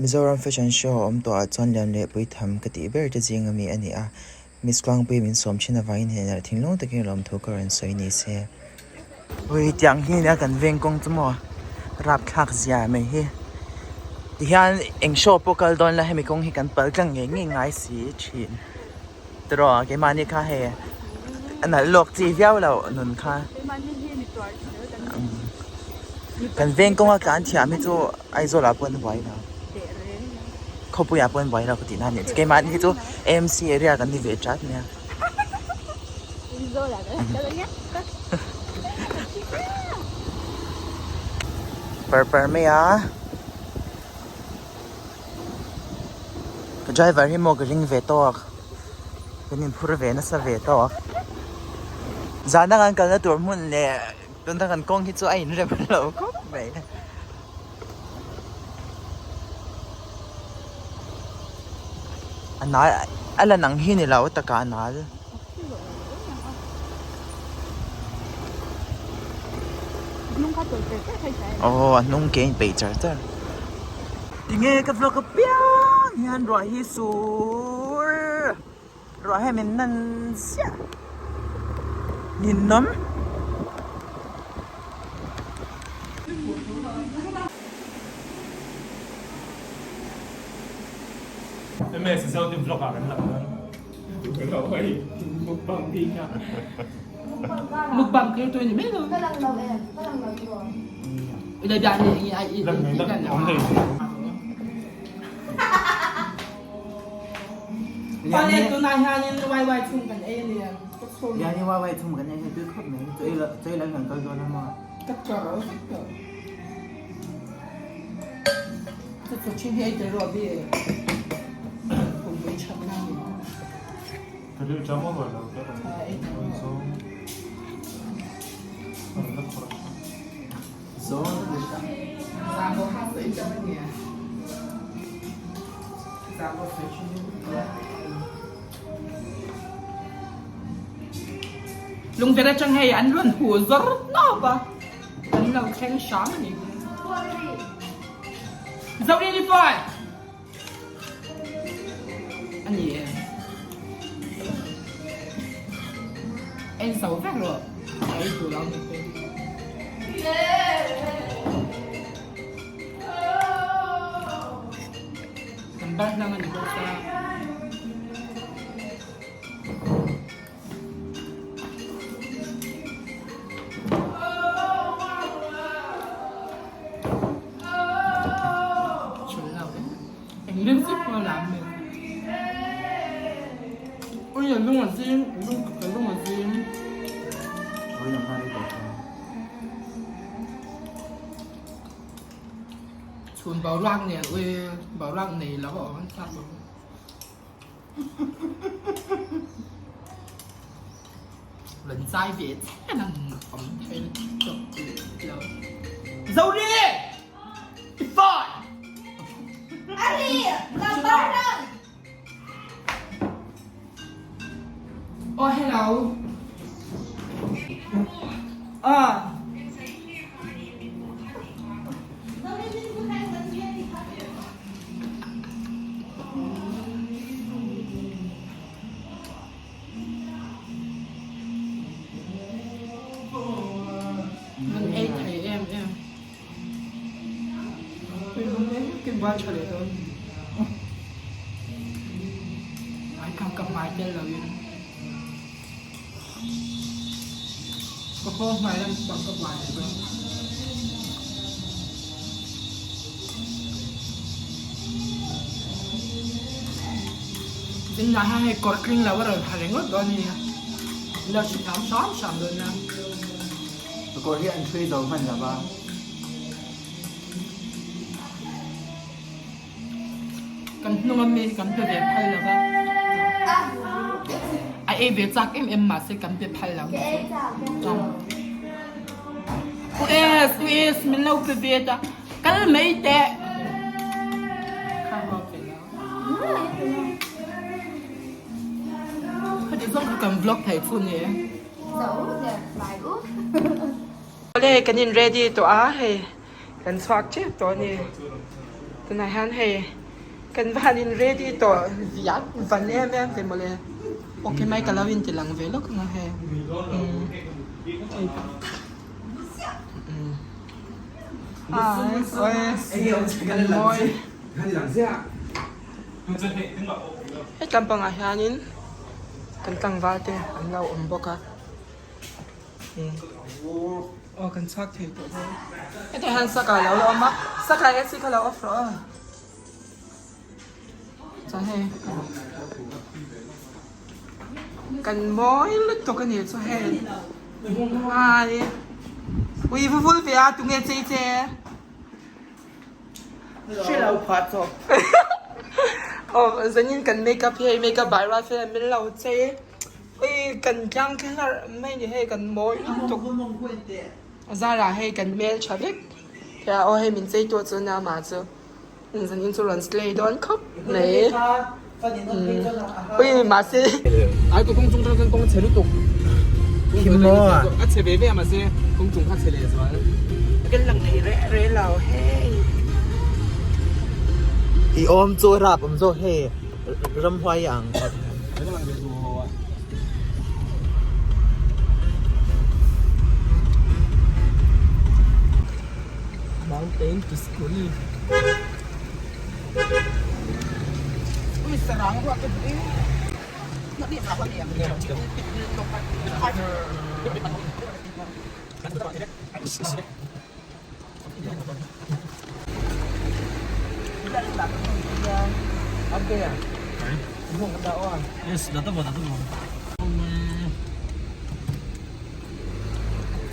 Mizoram Fashion Show a awm tawhah chuan lian leh puitham ka tih ber te zing ami a ni a. Miss Tlangpui min sawm thin avangin hnenah thinlung takin lawmthu ka rawn sawi ni se. Ui tiang hi nia kan veng kawng chu maw rapthlak zia mai hi. Tihian eng show pawh kal dawn la hemi kawng hi kan pal tlang ngei ngei ngai si thin. Tiraw keimahni kha hei a nalh lawk chi viau loh nun kha. Kan veng kawnga tlan thiam hi chu Aizawl ah pawh an buai lo. Khawpui ah pawh an buai lo ka tih na nih chu. Keimahni hi chu AMC area kan ni ve chat nia. Par par mai a. Ka driver hi maw ka ring ve tawk kan inphur ve nasa ve tawk zana kan kalna tur hmun leh tuna kan kawng hi chu a inrem lo khawp mai a nal a la nang hi ni lo taka a nal. Aw a hnung ke a inpeih char char. Tinge ka vlog apiang hian ruah hi sur ruah hian min nan ziah ninawm. MS Zote vlog ah kan lang dawn. Mukbang kher tu ni mai lo. Ila dan ni ai i kan Pale tunah hianin wai wai chhum kan ei ania. Ka chhum. Liani wai wai chhum kan ei hei tui khawp mai. Choi la choi la kan kal dawn a maw. Ka chawr vek tawh. Ka chaw thin hi ei tel rawh bi. Pumpui that na ni. Ka ril cham a lo ka ram. So. An la khor. So. Zamo ha sa in cham ania. Zamo sa thin. Lungver atang hei an rawn hu zawr hnawp a, an lo thleng hram a ni. Zorini pawh a ni e. En zo vek rawh, a ei tur lo ni te. Kan bar hlang a ni bawk a. Eng music pawh a lam mai. Ui a lung a zing, lung ka lung a zing. Chhun boruak nen ui boruak nei lo a awm an thlak lo. Rawn zai ve chen ang awm thei tawp lo. Zori! I fai! Ari! Lambar lang! Oh, hello. Ah. An ei thei em em. Kin bual tha leh dawn. Ai ka ka hmai tel lo in. Ka khaw hmai lam bang ka buai leh dawn. Zingah hian hei kawr tling lo a rawn ha ringawt dawn a nia. Min lo hre thiam hram hram dawn nia. Ka kawr hi an hrui zo hman lo va. Kan hnung a mi hi kan pe ve phal lo va. A ei ve chak em em mahse kan pe phal lo. U es, u es, min lo pe ve ta. Kal mai teh. Khati zawng kha kan vlog thei chu ni. Awle kan in ready tawh a hei kan chhuak tep tawh a ni. Tunah hian hei kan va han in ready tawh viak van em em ve mawle. Ok mai ka lo in ti lang ve lawk ang a hei. Mawi. Hetlam pangah hianin kan tlangval te an lo awm bawk a. Aw kan chhuak thei tawh dawn. Hetah hian saka a lo la awm a, saka AC kha lo off rawh aw. Chuan hei kan mawi lutuk a nih chu hei. Hai ui va vul ve a tunge chei che. Hre lo phuah chawp. Aw zanin kan makeup hi hei makeup by Rafael min lo chei ui kan tlang thlarh mai ni hei kan mawi lutuk zarah hei kan hmel tha vek thei a aw hei min chei tawh chu nia mah chu zanin chu rawn slay dawn khawp mai ui mahse Ai kawng chung tang chuan kawng a chhe lutuk. A chhe ve ve a mahse kawng chung kha a chhe leh zual. Kan lang thei reh reh lo hei. I awm chu rap awm zawk hei ramhuai ang. Mountain to school. Ui sarang ruah te pui.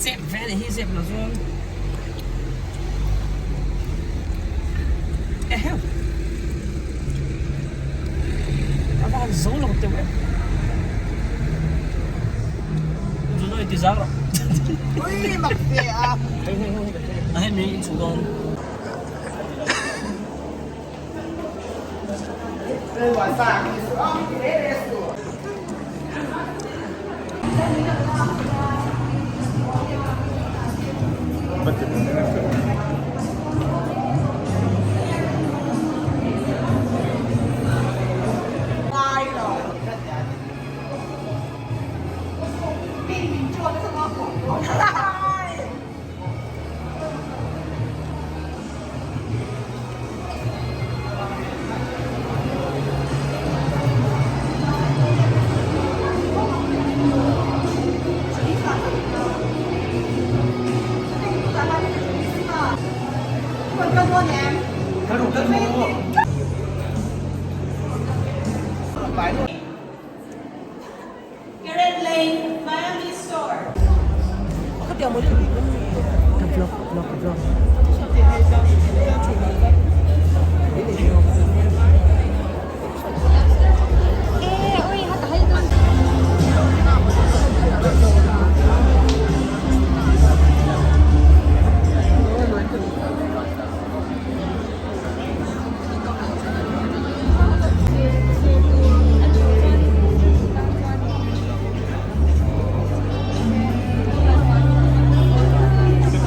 Chep ve ni hi chep lo chuan eheu a va han zo lo teuh em chu i ti zang rawh Ui mak ve a a hei mi in chhu dawn.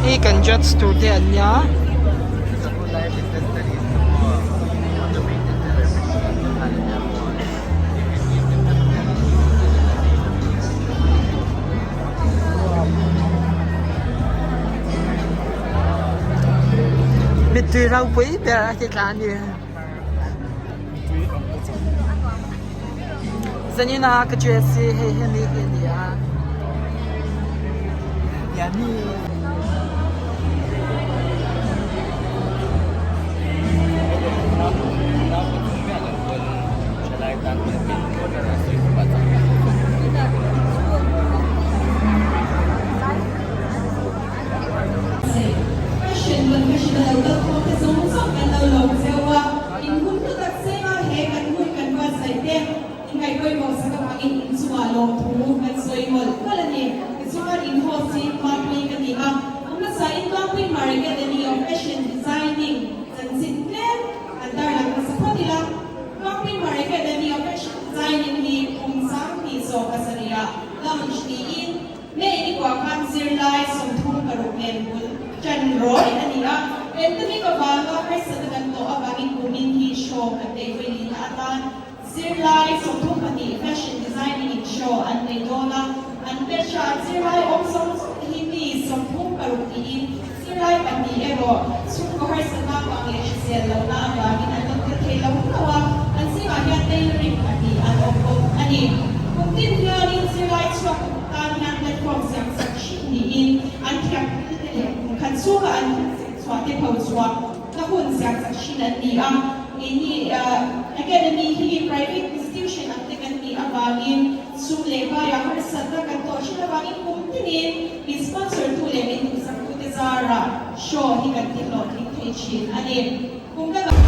Hei kan judge tur te an nia. Mittui ropui ber a ti tla a ni. Zanina ka dress hi hei hemi hi a ni a. Yummy. Fashion kan fashion a lo kal khawm te zawng zawng kan lo lawm zeuh a, in hun hlu tak zeng a he kan hun kan buatsaih te in ngaihpawimawh sak avangin in chungah lawmthu kan sawi mawlh mawlh a ni. Tichuan in host hi Mapui ka ni a, a hmasa in Tlangpui Hmar Academy of Fashion Designing chanchin tlem an tarlang hmasa phawt ila, Tlangpui Hmar Academy of Fashion Designing hi kum 20 pasarih ah launch niin, May ni kua khan zirlai 36 nen bul ṭan rawih a ni a. Pandemic avanga harsatna kan tawh avangin kumin hi show kan neih vawiin atan Zirlai 32 Fashion Designing in show an nei dawn a, an batch ah zirlai awm zawng zawng te hi mi 36 niin zirlai pahnih erawh chhungkaw harsatna avang leh hrisel lohna avangin an lo tel thei lo hlauh a, an zingah hian tailoring pahnih an awm bawk a ni. Kum tin hianin zirlai chhuak tan hian platform siam sak thin niin an thiam thil te leh kum khat chhunga an thil zir chhuah te pho chhuah na hun siam sak thin an ni a. Keini Academy hi private institution ang te kan nih avangin sum leh vaiah harsatna kan tawh thin avangin kum tinin min sponsor tu leh min duhsak tu te zarah show hi kan ti hlawhtling thei thin a ni. Kum dangah.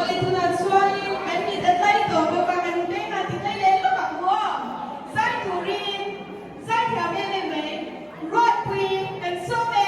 Awle tunah chuanin kan mit a tlai tawh bawk a, kan beng a ti tlai leh lawk ang maw? Zai turin zai thiam em em mai, Ruatpui kan sawm e.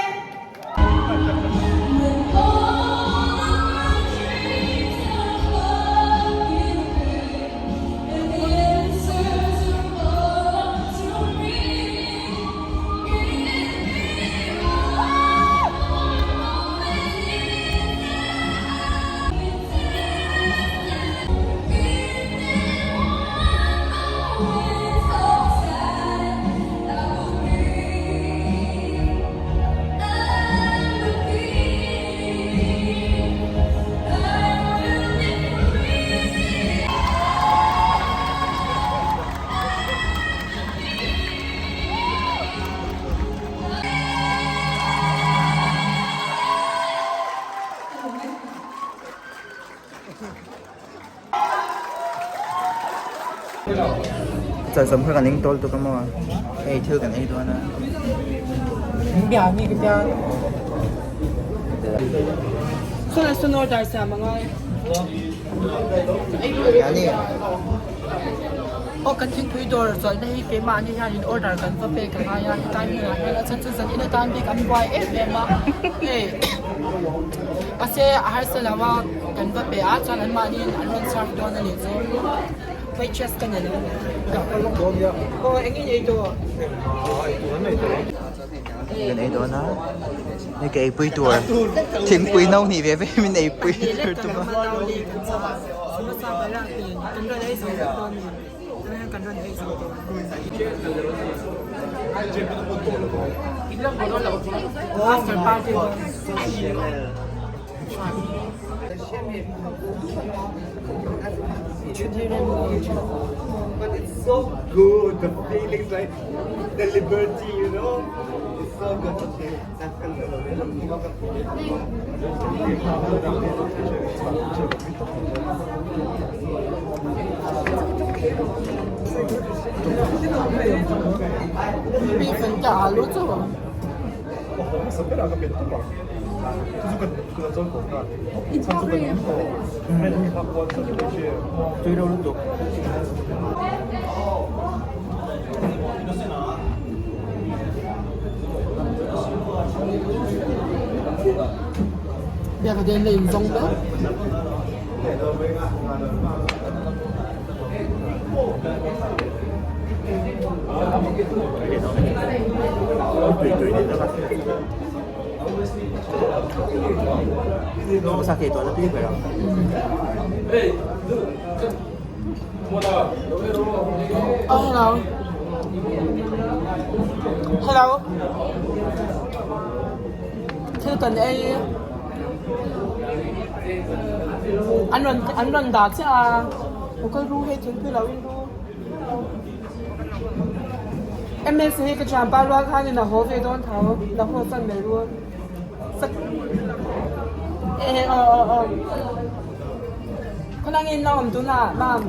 Chawlhsawm kha kan eng tawl tuk a maw hei thil kan ei dawn a. Aw kan thingpui dawr chawlhna hi keimahni hianin order kan va pek a ngai a hetlai hmunah hian a chhan chu zan in atan bik an buai em em a hei mahse a harsa lo a kan va pe a chuan anmahniin an rawn serve dawn a nih chu waitress ka ni lo aw eng nge ei tawh. Kan ei dawn a hei ka eipui tur thingpui no hnih ve ve min eipui tur tum a. But it's so good, the feelings like the liberty, you know? It's so good. Okay. Tui lo lutuk. Sa ke tuah lebih ber. Oh hello. Hello. Thil kan ei. An rawn an rawn dah chiah a. Local ru hei thingpui lo in ru. MS hi ka thianpa rual khanin a haw ve dawn tho. La haw chuan mai ru. Sak eh aw aw aw. Khawlangin in la awm tunah mam.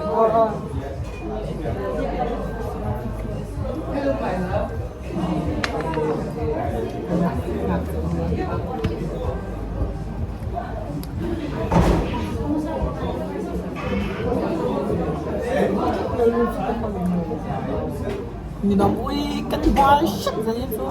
Aw aw. Ninawm ui ka ti buai hrep zan hi chu.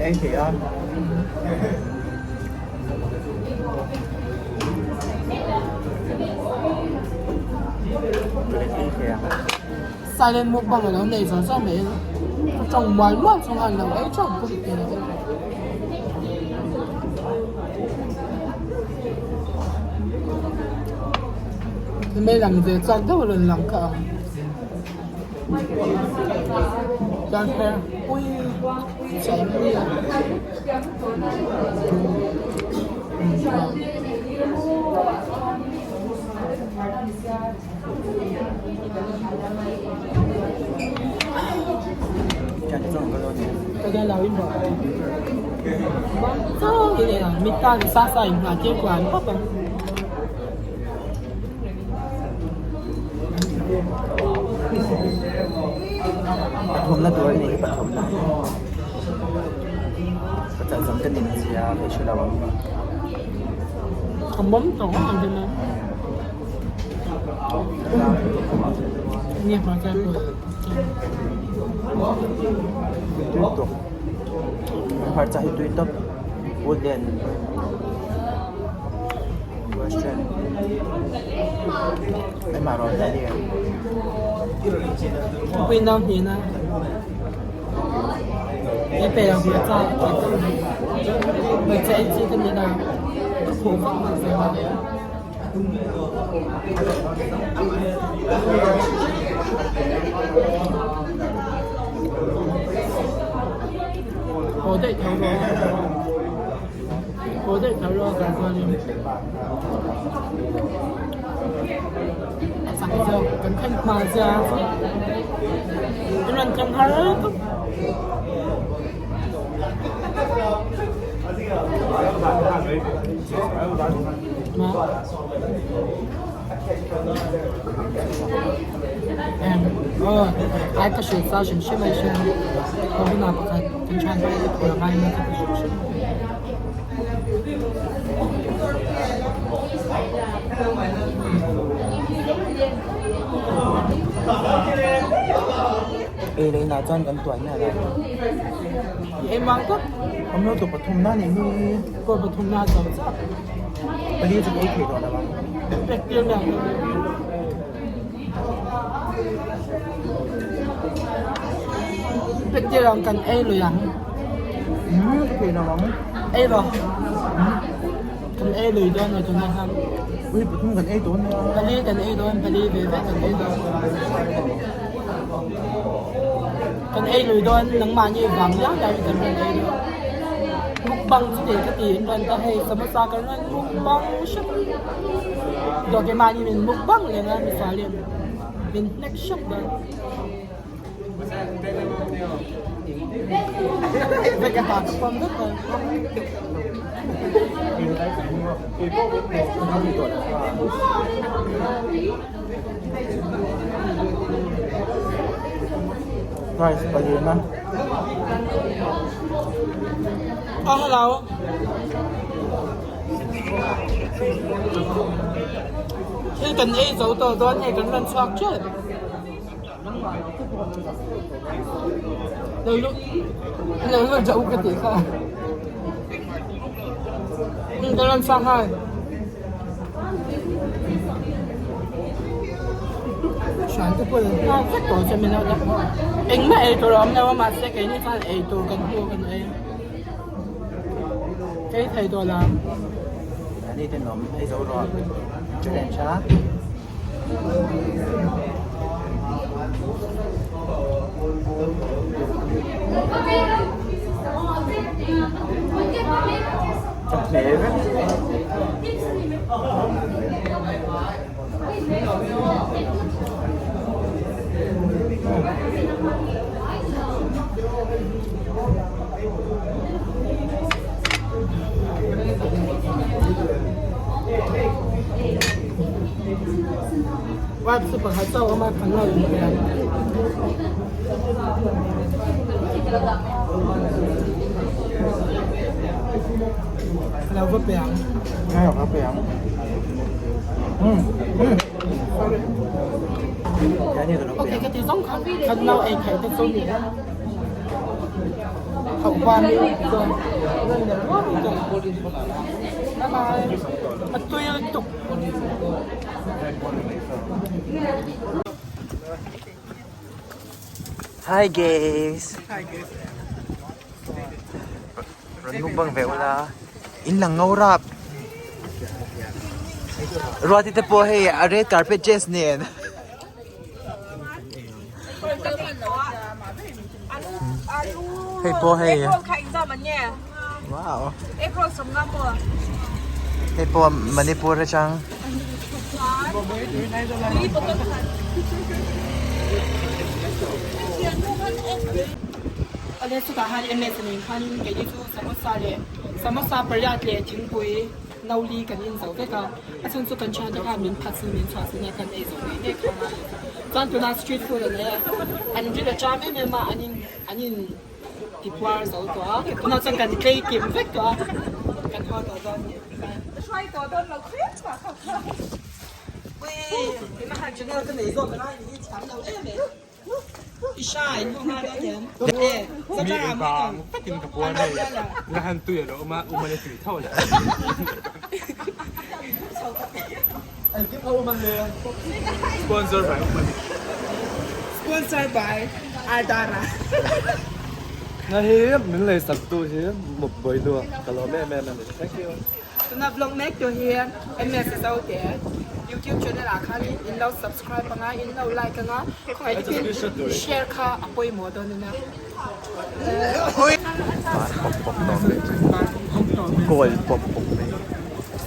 Ei thei a. Silent mukbang a lo nei zawng zawng mai a, ka tawng mual mual chung a an lo ei teuh bawk tih a ni mai lang ve chak deuh a rawn lang kha ang chuan her pui chei pui a. hian lo inrawh ang. Muangchangin en ang, mi tan sa sa in nghah tir kuan pawp ang. Pathumna tur a ni hi pathumna. Ka chah zawng ka nin zia ka hre lo ang. A mawm tawh ngawt ang hema. Nge hmar chuan pawh. Tui tawp. Hmarcha hi tui tawp. Woodland restaurant. Engmah rawn dah ni em? Pui nau hnena. He pe ang hmarcha hmarcha ei chi ka ni na. Ka phuh vak vak zel a. Haw daih tho rawh haw daih tho rawh kan chuanin a chak zawk kan thlen hma zia chu in rawn thleng har tawp. Ai ka hrilh sa hrim hrim a hian ka hunah pakhat kan thian te hi phur angai nia ka ti hrim hrim. Ei leh inah chuan kan tuai miah lo. Engvang tak? Awmlo tur pathumna a nih hi. Kaw pathumna a zo chauh. Pali chu ka ei thei tawh lo ang. Pek tir mai ang. Pek tir ang kan ei lui ang. Umm ka thei lo ang. Ei rawh. Kan ei lui dawn lo tunah khan. Ui pathum kan ei dawn nia. Pali kan ei dawn pali ve ve kan ei dawn. Kan ei lui dawn nangmahni vang liau liau in kan rawn ei dawn. Mukbang chu tih ka ti in rawn ta hei samosa kan rawn mukbang hrep dawt keimahni min mukbang leng a misual in min hnek hrep dawn. Vek a ha ka pawm vek dawn. Rice palian a. Oh hello. Thil kan ei zo tawh dawn hei kan rawn chhuak teuh. Lo lu lo lu zo ka tih kha. Kan rawn chhuak nghal. Hran te pawh nghal vek tawh che min lo dah engmah ei tur a awm lo a mahse keini chuan ei tur kan hmu kan ei ei thei tawh lo. Ani ten awm ei zo rawh challenge a. Ka hne vek. Wipes chu pakhat chauh a awm a kan lo inhmeh ang. Lo va pe ang. Lo va pe ang. Um um. Ok ka ti zawng kha kan nau ei theih te chu ni a. Hauh van chuan rawn ner rual rual bye bye a tui lutuk. Hi guys. Rawn mukbang ve ula. In lang ngau rap. Ruati te pawh hei a red carpet dress nen. Hei pawh hei. Wow. Hei pawh Manipur atang. Ale chutah hian MS nen khanin keini chu samosa leh samosa pariat leh thingpui no li kan in zo vek a, a chhan chu kan thiante khan min phatsin min chhuahsin a kan ei zo ngei ngei kha ngai a chuan tuna street food an ei a an rin a cham em em a an in an in ti puar zo tawh a tunah chuan kan tlei kim vek tawh a kan haw tawh dawn ni. Hruai tawh dawn lo khawp chhuah kha kha. Ui, keimah channel ka nei zawk a ni hi thiam lo em e. Mi vang takin ka puan hei la han tui a lo awm a um a tui tho le. Sponsor by Umani. Sponsor by Ardara. Na hi min lei sak tu hi muk bawih nu ka lawm em em a ni. Thank you. Tuna vlog mek tu hi MS Zote YouTube channel ah khanin in lo subscribe anga in lo like anga khawngaih takin share kha a pawimawh dawn ania. Goal pawp pawp mai.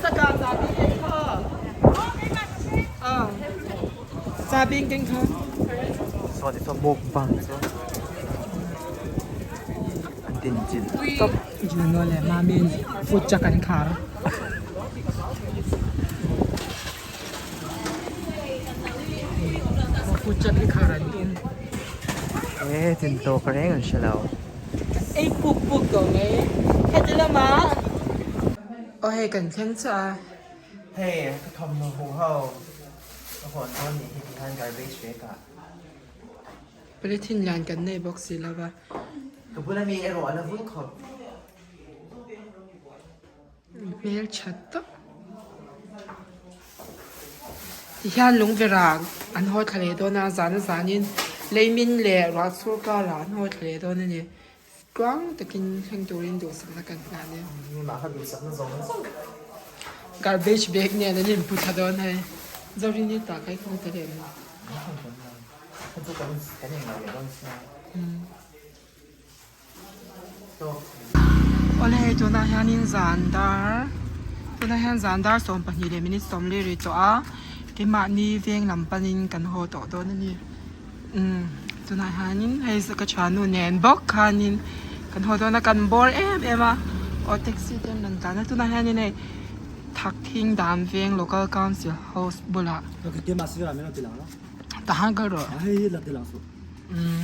Saka chabi keng kha. Chabi keng kha. Saw ti saw mukbang chuan an din chilh chawp. Juno leh Mami'n food truck an khar. Food truck hi khar an tum. E chin tawk reng an hre lo. Ei puk puk tawh mai. Heti lamah aw hei kan thleng chiah a. Hei ka thawmhnaw huh ho ka hawn dawn nih hi tihian garbage bag ah. Polythene lian kan nei bawk si lo va. Ka bula mi erawh a la vul khawp. Hmel tha tak. Tihian lungverah an haw thla leh dawn a, zan a zanin leimin leh ruah chhur karah an haw thla leh dawn a ni. Tluang takin thleng turin duhsakna kan hlan e. Mimah kha duhsakna zawng zawng. Garbage bag nen an inpu thla dawn hei. Zorini tah kai kawng ta leh maw. Awle hei tunah hianin zan dar tunah hian zan dar 12 leh minute 40 ri tawh a keimahni veng lam panin kan haw tawh dawn a ni umm tunah hianin hei ka thiannu nen bawk khanin kan haw dawn a kan bawr em em a aw taxi te an rawn tlan a tunah hianin hei Thakthing Dan Veng Local Council House bulah. Tahan kal rawh. Umm.